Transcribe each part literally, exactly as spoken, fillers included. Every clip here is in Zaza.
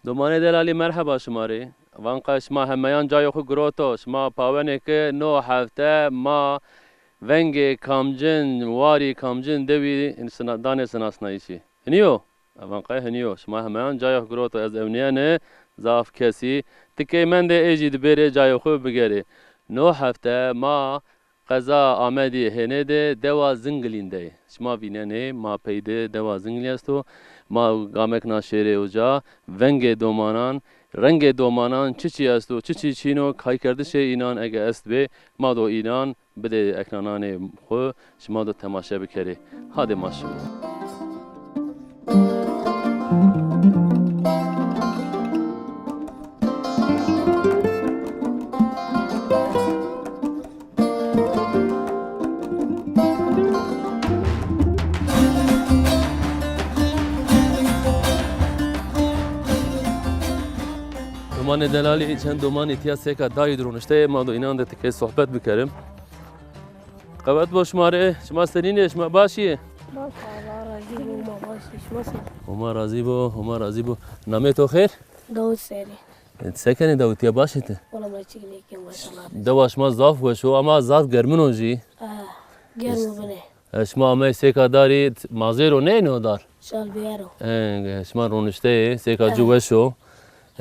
Domanê delalî, merheba şima rê. Van qe şima hemeyan cayê xwu giroto. Şima pawenê ke no hefte ma vengê kamcin warî, kamcin dewî sina-, danê sinasnayîşî. Hinî yo? Van qe hinî yo. Şima hemeyan cayê xwu giroto. Ez ewnîyene zaf kesî. Tikey mendê ê jî dibêrê cayê xwu bigerê. No hefte ma qeza Amedî hênê de dewa Zingilîn de yê. Şima vînenê, ma pey de dewa Zingilî esto. Ma gamek na şêrê uca, vengê domanan, rengê domanan çiçî esto, çiçî çîn o, kaykerdişê înan ege estbê, ma do înan bidê ekrananê xwu, şima do temaşe bikerê. Hadê ma şima. Domanê delalî, çend domanî tiya sêka dayî di ronişte yê, ma do înan de tikey sohbet bikerim. Qewet bo şima rê, şima senîn ê, şima baş ê? Bak, Allah razî bo, ma baş ê, şima se? Homa razî bo, Homa razî bo. Namê to xêr? Dawid Serî. E, ti se kenê Dawid, tiya baş ê ti? Wela ma çik nêken, maşallah. Dewa şima zaf weş o ama zaf germin o jî. Ah, germ o binê. E, şima amey sêka darî, t-, mazêro neyno dar? Şal biyero. E, şima ronişteyê, sêka ci weş o.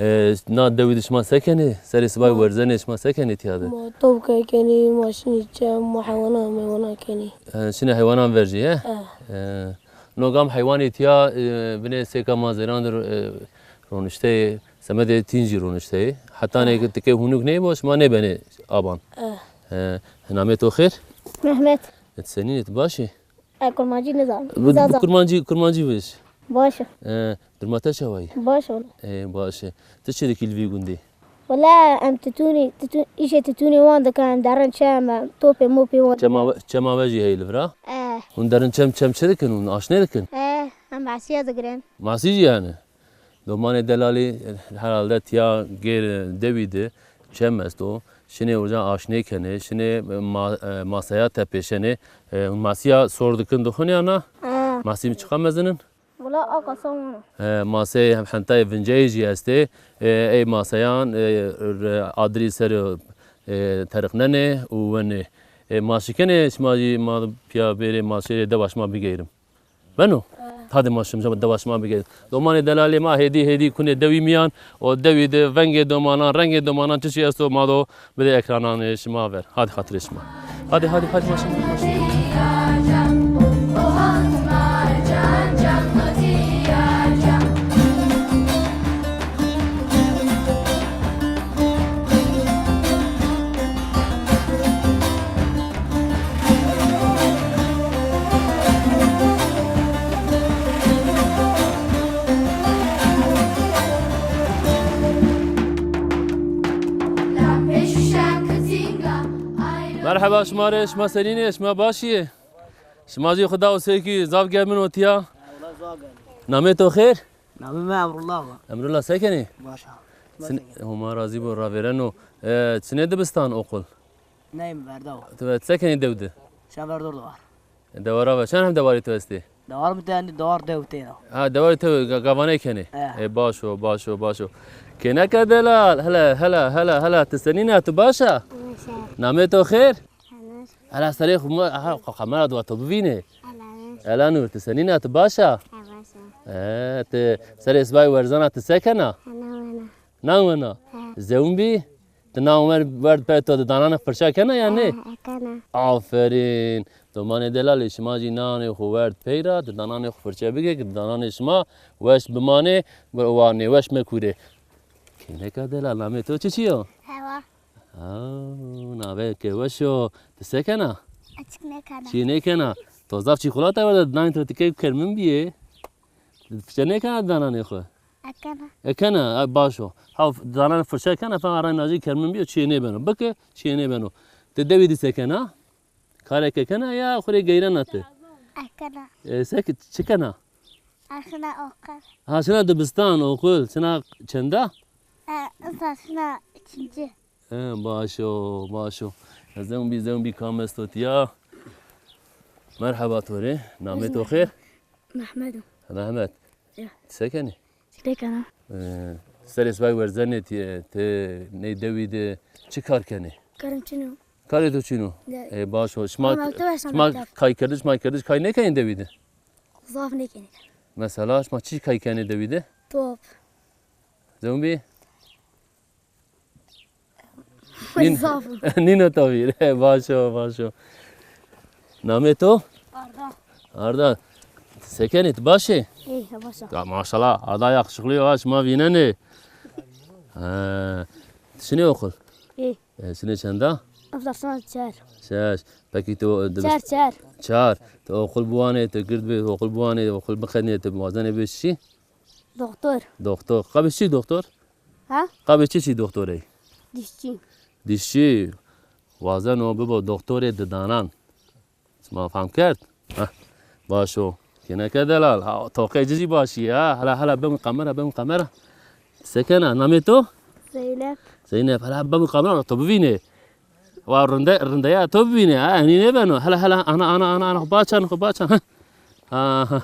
E, na dewî de şima se kenê? Serê sibay werzenê, şima se kenê tiya de? Ma topke kenî, ma şinî çem, ma heywanan meywanan kenî. E, şinê heywanan ver jî, he? E. E, no gam heywanê tiya, e, binê sêka mazêran de, e, ronişteyê, semedê tîn jî ronişteyê. Hetanê ke tikê hunuk neybo, şima nêbenê aban. E. E, namê to xêr? Mehmet. E, ti senîn ê, ti baş ê? E, kurmancî nizan. Bi, bi kurmancî, kurmancî vij. Baş o. E, durma te çawa yî? Baş o. E, baş e. Ti çi dikî li vî gundî? Wela em titûnî, titûn, îşê titûnî wan dikin, em derin çem, em topê mopê wan. Çema we, çema we jî heyî li vira? E. Hûn derin çem, çem çi dikin hûn? Aşnê dikin? E, em masîya digirin. Masî jî yanî? Domanê delalî herhalde tiya gêr dewî de çem esto. Şinê uca aşnê kenê, şinê ma-, e, maseya tepêşenê. E, masîya sor dikin dixwin ya na? Ha. Masî mi çiqa mezin in? Wela a qasa wan o. E, maseyê hem hentayê vinceyê jî estê. E, ey maseyan, e, re-, adirî ser, e, teriqnenê û wenê. E, ma şikenê şima jî ma piya bêrê ma şêrê dewa şima bigeyrim. Beno? Hadi ma şim, dewa şima bigê. Domanê delalê ma hêdî hêdî kunê dewî miyan û dewî de vengê domanan, rengê domanan çiçî esto ma do bidê ekrananê şima ver. Hadi xatirê şima. Hadi, hadi, hadi ma şim, ma şim. Merheba şima rê, şima senîn ê, şima baş ê? Şima jî xwu da û sêkî, zaf germin o tiya. Wela zaf germin. Namê to xêr? Namê mi Emrullah wa. Emrullah, se kenî? Baş a. Homa razî bo, ravêreno. E, çinê dibistan, oqul? Ney, mi verda wa. Tu se kenî dew de? Şeverdor de war. Dewara ve. Çend hem dewarê tu estê? Dewar mi teyni, dewar dew teyna. Ha, dewarê tu ga-, gavaney kenê. E. E, baş o, baş o, baş o. Kêneke delal, hele, hele, hele, hele, tu senîn a, tu baş a? Baş a. Namê to xêr? Elanur. Hele serê xwu mi, aha, kamera dua to bivînê. Elanur. Elanur, tu senîn a, tu baş a? Ha, baş a. E, tu serê sibay werzan a, tu se kena? Ha, nan wena. Nan wena? Ha. Zewin bî? Ti nan wer-, werd pey to di dananê firçe kena ya nê? Ha, ekena. Aferîn. Domanê delalê, şima jî nanê xwu werd pey ra, di dananê xwu firçe bike, ki di dananê şima weş bimanê, bi-, wa nêweş mekurê. Kêneka delal, namê to çiçî yo? Hewa. Ha, navê ke weş o. Ti se kena? Açik nêkena. Çî nêkena. To zaf çîkolata werda, di danê to tikey kermin bîyê. Ti firçe nêkena di dananê xwu? Ekena. Ekena, e, baş o. Ha, danan firçe kena, feqa rayna jî kermin bîyo, çiyê nêbeno. Bike, çiyê nêbeno. Ti dewî di se kena? Kareke kena ya xwu rê geyrena ti? Ekena. E, se ki, çi kena? Aşina oqul. Ha, şina dibistan, oqul. Şina çenda? E, insa şina ikinci. E, baş o, baş o. Zewbî, zewbî kam esto tiya. Merheba to rê. Namê to xêr? Mehmed o. Mehmet. Ya. Ti se kenî? Çi nêkena. E, serê sibay werzenê ti, ti ney dewî de çi kar kenê? Karê mi çin o. Karê to çin o? De. E, baş o. Şima, ama mekteb, şima mekteb. Kaykerdiş, maykerdiş kay nêkenê dewî de? Zaf nêkenê. Mesela şima çi kay kenê dewî de? Top. Zewbî? Nîn-, zaf. Nîno to vîr. Baş o, baş o. Namê to? Arda. Arda. Ti se kenê, ti baş ê? Ey, baş a. Ya, maşallah, Arda yakışıklı yo, ha, şima vînenê. Ha. Ti şinê oxul? Ey. E, şinê çenda? Efta şina çar. Şeş. Peki ti o, e, çar, çar. Çar. Ti oxul biwanê, ti gird bê, oxul biwanê, oxul biqednê, ti wazenê bê çi? Doktor. Doktor. Qabê çi doktor? Ha? Qabê çi çi doktor ey? Dişçi. Dişçi. Wazeno bibo doktorê didanan. Sima fam kerd? Ha. Baş o. Kêneke delal. Ha, toqê ci zî başî ya. Hala, hala bim kamera, bim kamera. Se kena, namê to? Zeynep. Zeynep, hala bim kamera, to bivînê. Wa rinde, rindeya to bibîne, ha, enî nêbeno. Hele, hele, ana, ana, ana, ana, xo baçan, xo baçan, ha. Ha, ha.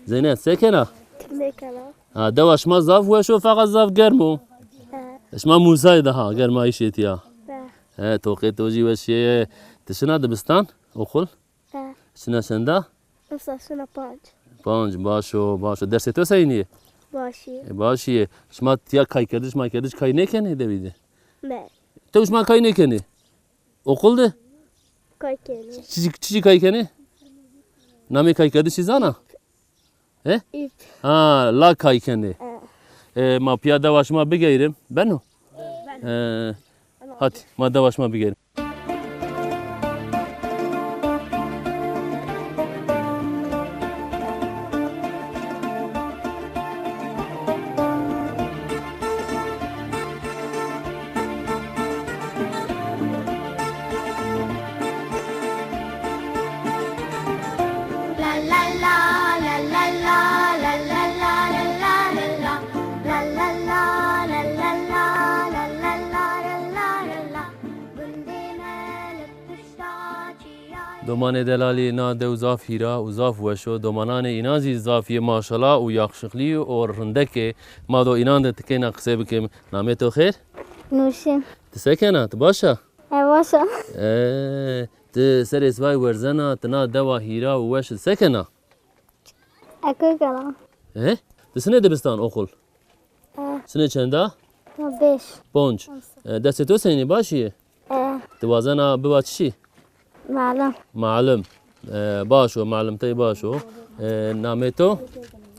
Zeynep, se kena? Nêkena. Ha, dewa şima zaf weş o, feqet zaf germ o. He. Şima Musayê de ha, germayîşê tîya. He. He, toqê to jî weş ê. Ti şina dibistan, oxul? He. Şina çenda? Esa şina panc. Panc, baş o, baş o. Dersê to seynî yê? Başî. E, başî yê. Şima tîya kaykerdiş, maykerdiş kay nêkenê dewî de? Ne. Tew şima kay nêkenê? Oqul de? Kay kenê. Çiçî, çiçî kay kenê? Namê kaykerdişî zana? He? Îp. Ha, la kay kenê. E. E, ma pîya dewa şima bigeyrim. Beno? E, hadi, ma dewa şima bigeyrim. Domanê delalî, na dew zaf hîra û zaf weş o. Domananê înan zî zaf yê maşala û yaxşiqlî û rindek ê. Ma do înan de tikeyna qisey bikim. Namê to xêr? Nûşîn. Ti se kena? Ti baş a? E, baş a. E, ti serê sibay werzena, ti na dewa hîra û weş de se kena? Eke kena. E? Ti sinê dibistan oxul? E. Sinê çenda? Beş. Ponc. E, dersê to senî, başî yê? E. Ti wazena biba çi şî? Malim. Malim. E, baş o, malim tey baş o. E, namê to?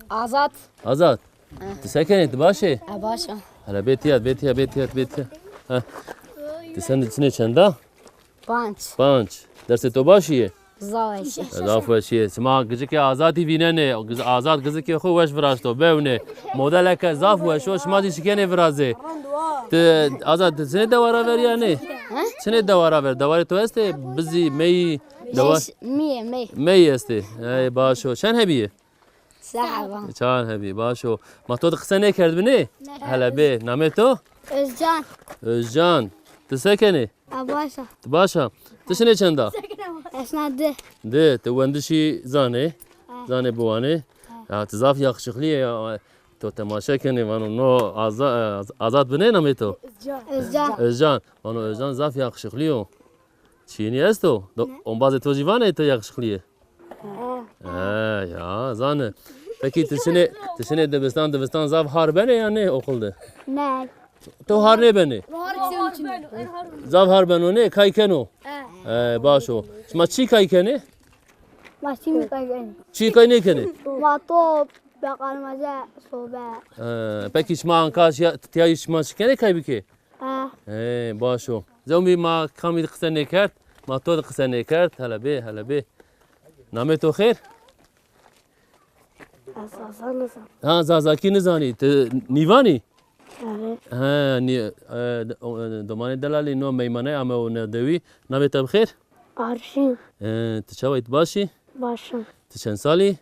Azad. Azad. E. Ti se kenê, ti baş ê? E, baş a. Hele bê tîya, bê tîya, bê tîya, bê tîya. Ha. Ti sen, sinê çenda? Panc. Panc. Dersê to başî yê? Zaf weş ê. Zaf weş ê. Sima gicikê Azadî vînenê. Giz-, Azad gizikê xo weş viraşto. Bewnê. Modeleke zaf weş o. Şima zî şikenê virazê. Ti, Azad, ti çinê dewa ra ver ya nê? He? Çinê dewa ra ver? Dewarê to estê? Bizî, meyî, dewa? Meyî, meyî. Meyî estê. Ey, baş o. Çend hebî yê? Seheba. Çar hebî, baş o. Ma to de qise nêkerdbî nê? Hele bê. Namê to? Özcan. Özcan. Ti se kenê? A, baş a. Ti baş a. Ti şinê çenda? Esna di. Di. Ti wendişî zanê? Ha. Zanê biwanê? Ha. Ya, ti zaf yaxşiqlî yê ya. To temaşe kenê, vano no Aza-, e, Azad binê namê to? Özcan. Özcan. Özcan. Vano Özcan zaf yaxşiqlî yo. Çînî esto? Do-, ne? Ombazê to zî vanê to yaxşiqlî yê? He. He, ya, zane. Pekî ti şinê, ti şinê dibistan, dibistan zaf har benê ya nê oxul de? Ne. To har nêbenê? Zaf har beno nê, kay keno? He. He, baş o. Şima çi kay kenê? Ma çî kay kenê? Çi kay nêkenê? Ma top, beqelmece, sobe. He, pekî şima anka şiya, tîya şima şikenê kay bikê? Ha. Ê, baş o. Zewmî ma kamî de qise nêkerd, ma to de qise nêkerd. Hele bê, hele bê. Namê to xêr? Ez Zaza nizan. Ha, Zazakî nizanî. Ti nîvanî? Evet. Ha, nî, e, o, e, domanê delalî no meymaney ame o ne dewî. Namê te bi xêr? Arşîn. E, ti çaway, ti baş î? Baş im. Ti çend salî?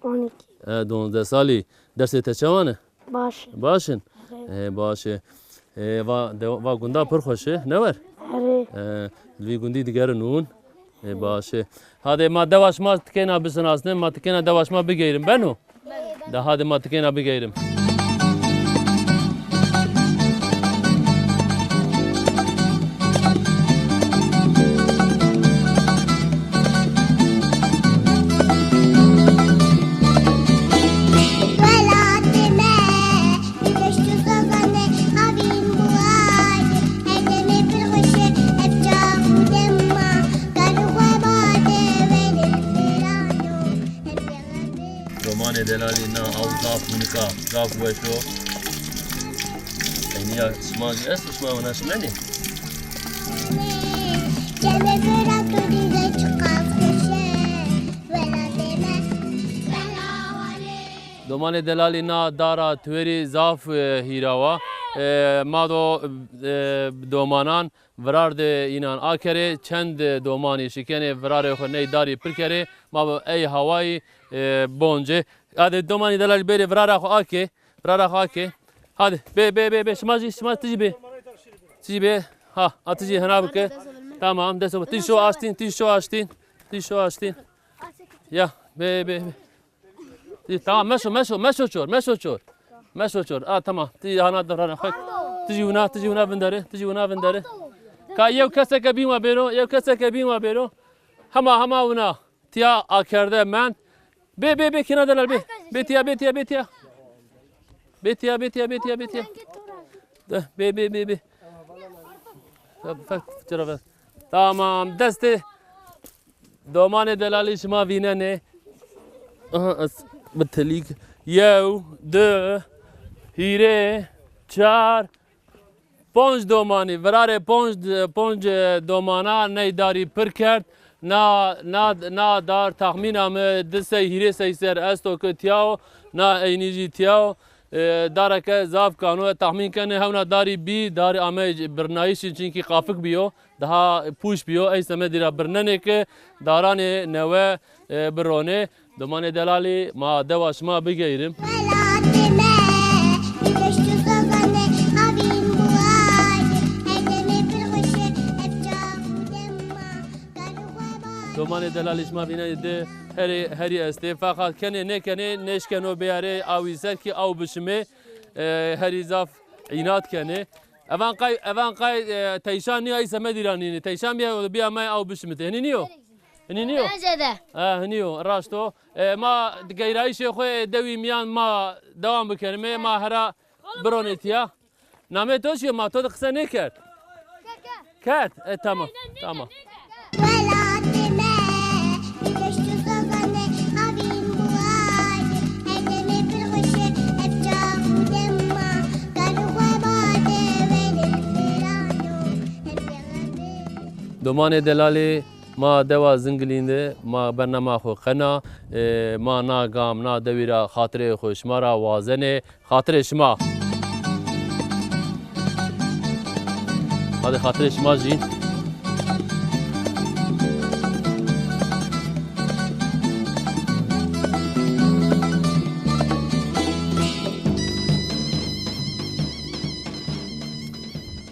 On iki. E, donzdeh salî. Dersê te çewan e? Baş. Baş in? Evet. E, baş e. E, va, de, va gunda pir xweş e, ne wer? Evet. E, vî gundî digerin ûn. E, baş e. Hadê ma dewa şima tikeyna bisinasnin, ma tikeyna dewa şima bigeyrin, beno? De hadi ma tikêna bigeyrim. Welatê me, deşt û zazanê havîn buay, her demê pir xweş e, ev çax û dema, gar û xwebatê wênên virayo. Domanê delalî na aw zaf hunik a, zaf weş o. Peynîya şima zî esto, şima wina şimenê? Çemê vira tu dîze çiqas xweş e, welatê me. Domanê delalî na dara tuwerî zaf, e, hîra wa. E, ma do, e, domanan Virar de înan akerê, çend domanî şikenê virarê xwu ney darî pir kerê, ma bi ey hawayî, e, bonce. Hadi domanî delalî bêrê virara xwu akê, virara xwu akê. Hadi bê, bê, bê, bê, şima jî, şima ti jî bê. Ti jî bê. Ha, a ti jî hena bike. Tamam, dest over. Ti jî şo aştîn, ti jî şo aştîn, ti jî şo aştîn. Ya, bê, bê, bê. Ti, tamam, meşo, meşo, meşo çor, meşo çor. Meşo çor. A, tamam. Ti hana de rana xek. Ti jî wina, ti jî wina vindere, ti jî wina vindere. Ka yew keseke bîn wa bêro, yew keseke bîn wa bêro. Hema, hema wina. Tiya akerde mend. Bê, bê, bê, kina delal bê. Bê tiya, bê tiya, bê tiya. Bê tiya, bê tiya, bê tiya, bê tiya. De, bê, bê, bê, bê. Ya, fek, çira ver. Tamam, destê. Domanê delalî şima vînenê. Aha, ez bi tilîk. Yew, di, hîrê, çar, ponc domanî. Virarê ponc, ponc, e, domana ney darî pir kerd. Na, na, na dar texmîna mi di sey hîrê sey ser esto ki tiyawo, na eynî jî tiyawo. E, dareke zaf kano, e, texmîn kenê hewna darî bî, darî ame birnayîşî çinkî qafik bîyo. Daha pûş bîyo, ey semedî ra birnenê ke daranê newe, e, bironê. Domanê delalî, ma dewa şima bigeyrim. Welatê me, deşt û zazanê havîn buay, her demê pir xweş e, ev çax û dema, gar û xwebatê. Domanê delalî şima vînenê di herî, herî estê, feqat kenê nêkenê, nêşkeno biyarê awî ser kî aw bişimê, e, herî zaf înat kenê. Evan qay, evan qay, e, teyşan nîyo, ey semedî ra nînê. Teyşan bîya, bîya may aw bişimitê. Hinî nîyo? Hinî nîyo? Bence de. Ha, hinî yo, raşt o. E, ma geyrayîşê xwu ê dewî mîyan ma dewam bikerîme. Ma hera bironê tiya. Namê to çi yo? Ma to de qise nêkerd. Kerd? E, tamam, tamam. Welatê me, deşt û zazanê havîn buay, her demê pir xweş e, ev çax û dema, gar û xwebatê wênên virayo. Domanê delalî, ma dewa Zingilîn de, ma bernama xwu qena, e, ma na gam, na dewî ra xatirê xwu şima ra wazenê. Xatirê şima. Hadi xatirê şima jî.